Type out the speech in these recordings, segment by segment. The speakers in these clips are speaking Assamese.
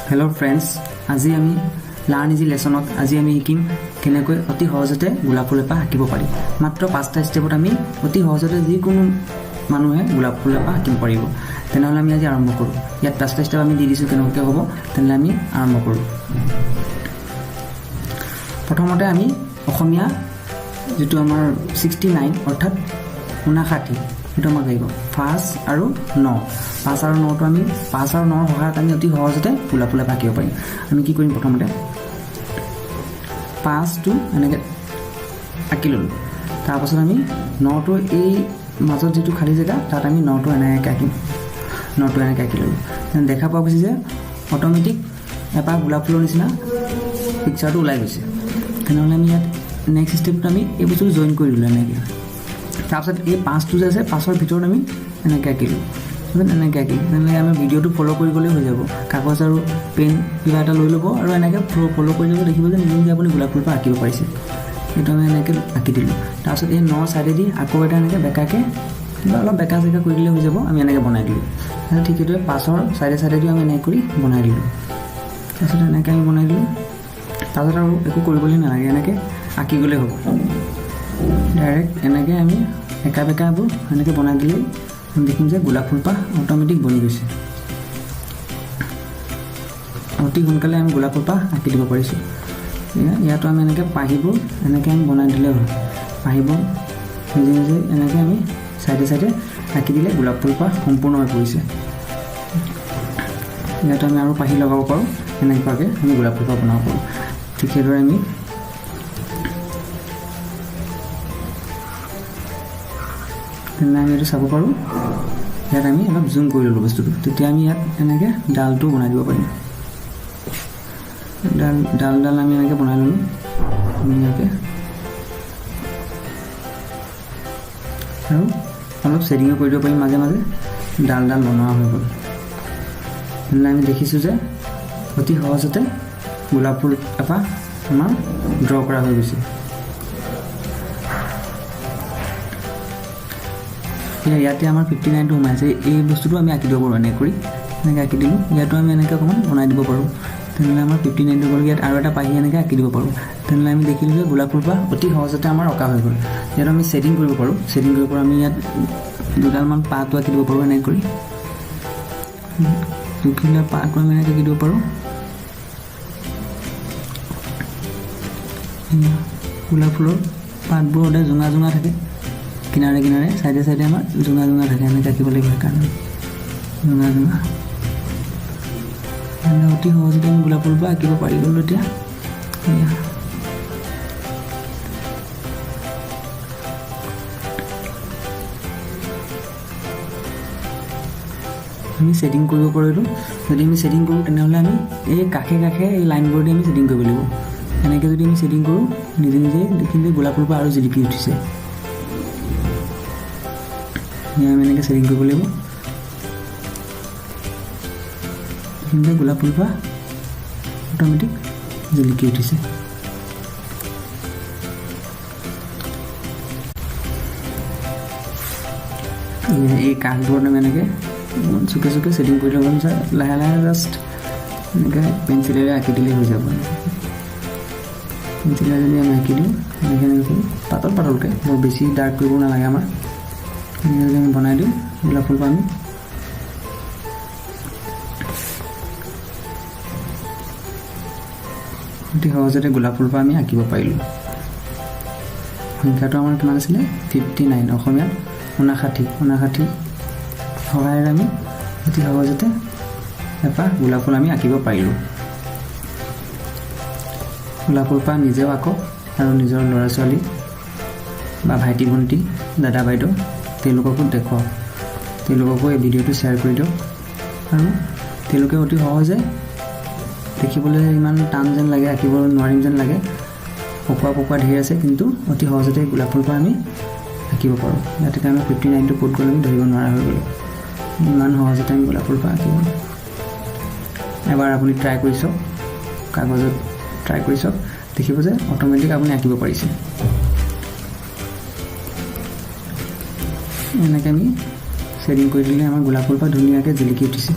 হেল্ল' ফ্ৰেণ্ডছ, আজি আমি লাৰ্ণ ইজি লেচনত আজি আমি শিকিম কেনেকৈ অতি সহজতে গোলাপ ফুল এপাহ আঁকিব পাৰি। মাত্ৰ পাঁচটা ষ্টেপত আমি অতি সহজতে যিকোনো মানুহে গোলাপ ফুল এপাহ আঁকিব পাৰিব। তেনেহ'লে আমি আজি আৰম্ভ কৰোঁ। ইয়াত পাঁচটা ষ্টেপ আমি দি দিছোঁ কেনেকুৱাকৈ হ'ব। তেনেহ'লে আমি আৰম্ভ কৰোঁ। প্ৰথমতে আমি অসমীয়া যিটো আমাৰ 69, অৰ্থাৎ 59, সেইটো আমাক লাগিব। 5 আৰু 9, 5 আৰু 9টো আমি 5 আৰু 9ৰ সহায়ত আমি অতি সহজতে গোলাপ ফুল এপাহ আঁকিব পাৰিম। আমি কি কৰিম? প্ৰথমতে 5টো এনেকৈ আঁকি ল'লোঁ। তাৰপাছত আমি 9টো এই মাজত যিটো খালী জেগা, তাত আমি 9টো এনেকৈ আঁকিম। 9টো এনেকৈ আঁকি ল'লোঁ। দেখা পোৱা গৈছে যে অট'মেটিক এপাহ গোলাপ ফুলৰ নিচিনা পিকচাৰটো ওলাই গৈছে। তেনেহ'লে আমি ইয়াত নেক্সট ষ্টেপটো আমি এই বস্তুটো জইন কৰি দিলোঁ এনেকৈ। তাৰপিছত এই 5টো যে আছে, 5ৰ ভিতৰত আমি এনেকৈ আঁকিলোঁ, তাৰপিছত এনেকৈ আঁকিলোঁ। তেনেকৈ আমি ভিডিঅ'টো ফ'ল' কৰি গ'লেই হৈ যাব। কাগজ আৰু পেন কিবা এটা লৈ ল'ব আৰু এনেকৈ ফ'ল' কৰি যাব। দেখিব যে নিজে নিজে আপুনি গোলাপ ফুলপাহ আঁকিব পাৰিছে। এইটো আমি এনেকৈ আঁকি দিলোঁ। তাৰপিছত এই 9ৰ ছাইডেদি আকৌ এটা এনেকৈ বেকাকৈ কিবা অলপ বেকা চেকা কৰি দিলে হৈ যাব। আমি এনেকৈ বনাই দিলোঁ। তাৰপিছত ঠিক সেইটোৱে 5ৰ ছাইডে ছাইডেদিও আমি এনেকৈ কৰি বনাই দিলোঁ। তাৰপিছত এনেকৈ আমি বনাই দিলোঁ। তাৰপিছত আৰু একো কৰিবলৈ নালাগে, এনেকৈ আঁকি গ'লেই হ'ব। ডাইৰেক্ট এনেকৈ আমি একা বেকাবোৰ এনেকৈ বনাই দিলেই আমি দেখিম যে গোলাপ ফুলপাহ অট'মেটিক বনি গৈছে। অতি সোনকালে আমি গোলাপ ফুলপাহ আঁকি দিব পাৰিছোঁ। ইয়াতো আমি এনেকৈ পাহিবোৰ এনেকৈ আমি বনাই দিলেই হ'ল। পাহিবোৰ নিজে নিজে এনেকৈ আমি চাইডে চাইডে আঁকি দিলে গোলাপ ফুলপাহ সম্পূৰ্ণ হৈ পৰিছে। ইয়াতো আমি আৰু পাহি লগাব পাৰোঁ। এনেকুৱাকৈ আমি গোলাপ ফুলপাহ বনাব পাৰোঁ। ঠিক সেইদৰে আমি তেনেহ'লে আমি এইটো চাব পাৰোঁ। ইয়াত আমি অলপ জুম কৰি ল'লোঁ বস্তুটো। তেতিয়া আমি ইয়াত এনেকৈ ডালটো বনাই দিব পাৰিম। ডাল ডাল ডাল আমি এনেকৈ বনাই ল'লোঁ ধুনীয়াকৈ আৰু অলপ শ্বেডিঙো কৰি দিব পাৰিম মাজে মাজে। ডাল ডাল বনোৱা হৈ গ'ল। তেনেহ'লে আমি দেখিছোঁ যে অতি সহজতে গোলাপ ফুল এপাহ আমাৰ ড্ৰ কৰা হৈ গৈছে। এতিয়া ইয়াতে আমাৰ 59টো সোমাইছে। এই বস্তুটো আমি আঁকি দিব পাৰোঁ। এনেকৈ কৰি এনেকৈ আঁকি দিলোঁ। ইয়াতো আমি এনেকৈ অকণমান বনাই দিব পাৰোঁ। তেনেহ'লে আমাৰ 59টো গ'ল। ইয়াত আৰু এটা পাহি এনেকৈ আঁকি দিব পাৰোঁ। তেনেহ'লে আমি দেখিলোঁ যে গোলাপ ফুলপাহ অতি সহজতে আমাৰ অঁকা হৈ গ'ল। ইয়াত আমি শ্বেডিং কৰিব পাৰোঁ। শ্বেডিং কৰিব পাৰোঁ। আমি ইয়াত দুডালমান পাতো আঁকি দিব পাৰোঁ। এনেকৈ কৰি দুখিলা পাতো আমি এনেকৈ আঁকি দিব পাৰোঁ। গোলাপ ফুলৰ পাতবোৰ সদায় জোঙা জোঙা থাকে। কিনাৰে কিনাৰে, চাইডে চাইডে আমাৰ জোঙা জোঙা থাকে। এনেকৈ আঁকিব লাগিব। সেইকাৰণে জোঙা জোঙা। মানে অতি সহজতে আমি গোলাপ ফুলপাহ আঁকিব পাৰি গ'লোঁ এতিয়া। এয়া আমি শ্বেডিং কৰিব পাৰোঁ। এইটো যদি আমি শ্বেডিং কৰোঁ, তেনেহ'লে আমি এই কাষে কাষে এই লাইনবোৰ দি আমি শ্বেডিং কৰিব লাগিব। এনেকৈ যদি আমি শ্বেডিং কৰোঁ, নিজে নিজে দেখিম যে গোলাপ ফুলপাহ আৰু জিলিকি উঠিছে। আমি এনেকৈ শ্বেডিং কৰিব লাগিব। দেখিম যে গোলাপ ফুলপাহ অট'মেটিক জিলিকি উঠিছে। এই কাষবোৰত আমি এনেকৈ চুকে চুকে শ্বেডিং কৰি ল'ব। লাহে লাহে জাষ্ট এনেকৈ পেঞ্চিলেৰে আঁকি দিলেই হৈ যাব। পেঞ্চিলেৰে যদি আমি আঁকি দিওঁ এনেকৈ এনেকৈ পাতল পাতলকৈ, বৰ বেছি ডাৰ্ক কৰিব নালাগে আমাৰ। এনেকৈ যদি আমি বনাই দিওঁ গোলাপ ফুলপাহ, আমি অতি সহজতে গোলাপ ফুলপাহ আমি আঁকিব পাৰিলোঁ। সংখ্যাটো আমাৰ কিমান আছিলে? 59, অসমীয়াত 59। 59 সহায়েৰে আমি অতি সহজতে এপাহ গোলাপ ফুল আমি আঁকিব পাৰিলোঁ। গোলাপ ফুলপাহ নিজেও আঁকক আৰু নিজৰ ল'ৰা ছোৱালী বা ভাইটি ভণ্টি, দাদা বাইদেউ, তেওঁলোককো দেখুৱাওক। তেওঁলোককো এই ভিডিঅ'টো শ্বেয়াৰ কৰি দিয়ক আৰু তেওঁলোকে অতি সহজে, দেখিবলৈ ইমান টান যেন লাগে, আঁকিব নোৱাৰিম যেন লাগে, পকোৱা পকোৱা ধেৰ আছে, কিন্তু অতি সহজতে গোলাপ ফুলপাহ আমি আঁকিব পাৰোঁ। ইয়াতে আমি 59টো ক'ত গ'ল আমি ধৰিব নোৱাৰা হৈ গ'লোঁ। ইমান সহজতে আমি গোলাপ ফুলপাহ আঁকিব। এবাৰ আপুনি ট্ৰাই কৰি চাওক, কাগজত ট্ৰাই কৰি চাওক। দেখিব যে অট'মেটিক আপুনি আঁকিব পাৰিছে। এনেকৈ আমি শ্বেডিং কৰি দিলে আমাৰ গোলাপ ফুলপাহ ধুনীয়াকৈ জিলিকি উঠিছে।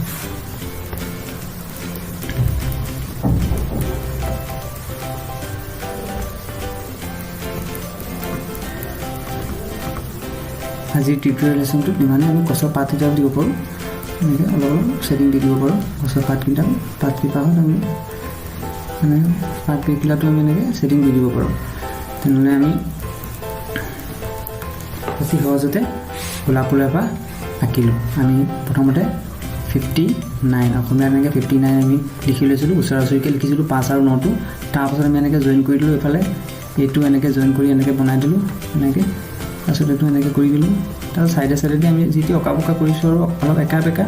আজিৰ টিউটৰিয়েল লেচনটোত ইমানেই। আমি গছৰ পাতকেইটাও দিব পাৰোঁ, এনেকৈ অলপ অলপ শ্বেডিং দি দিব পাৰোঁ। গছৰ পাতকেইটা, পাতকেইপাহত আমি মানে পাত কেইখিলাটো আমি এনেকৈ শ্বেডিং দি দিব পাৰোঁ। তেনেহ'লে আমি অতি সহজতে গোলাপ ফুল এপাহ আঁকিলোঁ। আমি প্ৰথমতে 59, অসমীয়াত এনেকৈ 59 আমি লিখি লৈছিলোঁ, ওচৰা ওচৰিকৈ লিখিছিলোঁ 5 আৰু 9টো। তাৰপাছত আমি এনেকৈ জইন কৰি দিলোঁ, এইফালে এইটো এনেকৈ জইন কৰি এনেকৈ বনাই দিলোঁ এনেকৈ। তাৰপিছত এইটো এনেকৈ কৰি দিলোঁ। তাৰপিছত চাইডে চাইডেদি আমি যিটো অঁকা পকা কৰিছোঁ আৰু অলপ একা বেকা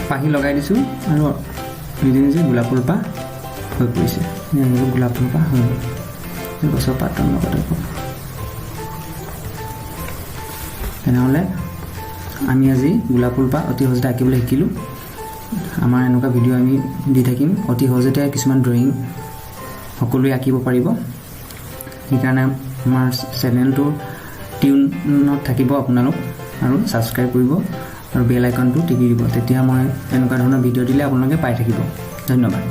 পাহি লগাই দিছোঁ আৰু নিজে নিজে গোলাপ ফুলপাহ হৈ পৰিছে। এনেকৈ গোলাপ ফুলপাহ হৈ গ'ল গছৰ পাতৰ লগতে। তেনেহ'লে আমি আজি গোলাপ ফুলপাহ অতি সহজতে আঁকিবলৈ শিকিলোঁ। আমাৰ এনেকুৱা ভিডিঅ' আমি দি থাকিম। অতি সহজতে কিছুমান ড্ৰয়িং সকলোৱে আঁকিব পাৰিব। সেইকাৰণে আমাৰ চেনেলটো টিউনত থাকিব আপোনালোক আৰু ছাবস্ক্ৰাইব কৰিব আৰু বেল আইকনটো টিপি দিব। তেতিয়া মই এনেকুৱা ধৰণৰ ভিডিঅ' দিলে আপোনালোকে পাই থাকিব। ধন্যবাদ।